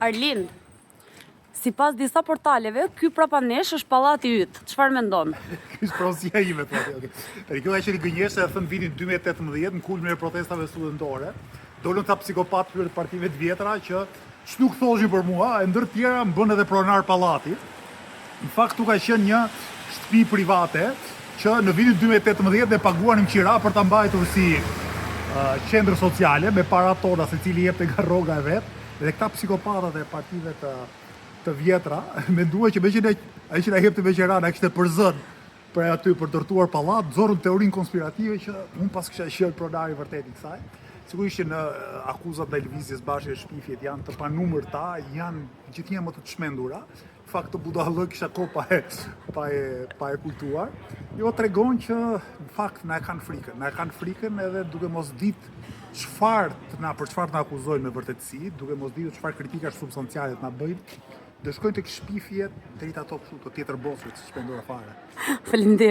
Arlind, sipas disa portaleve, ky prapa nesh është pallati yt. Çfarë mendon? Ky është pronësia ime, thotë. Okay. Tani kjo ka qenë gënjeshtër e thënë vitin 2018 në kulmin e protestave studentore. Dolën ca psikopatë të partive të vjetra që ç'nuk thoshin për mua, e ndër të tjera më bën edhe pronar pallati. Në fakt këtu ka qenë një shtëpi private që në vitin 2018 ne paguanim qira për ta mbajtur si uh, qendër sociale me para tona secili jepte nga rroga e vet dhe këta psikopatat e partive të të vjetra menduan që meqë ne ai që na jepte me qira na kishte përzën për aty për ndërtuar pallat, nxorën teorinë konspirative që unë pas kisha qenë pronari i vërtet i kësaj. Sigurisht që në akuzat ndaj lëvizjes Bashkë e shpifjet janë të panumërta, janë gjithnjë më të çmendura. Në fakt të budallë kisha kohë pa e pa e pa e kujtuar. Jo tregon që në fakt na e kanë frikën, na e kanë frikën edhe duke mos ditë çfarë të na për çfarë të na akuzojnë me vërtetësi, duke mos ditur çfarë kritikash substanciale të na bëjnë, do shkojnë tek shpifjet drejt ato kështu të tjetër botës, të çmendura fare. Faleminderit.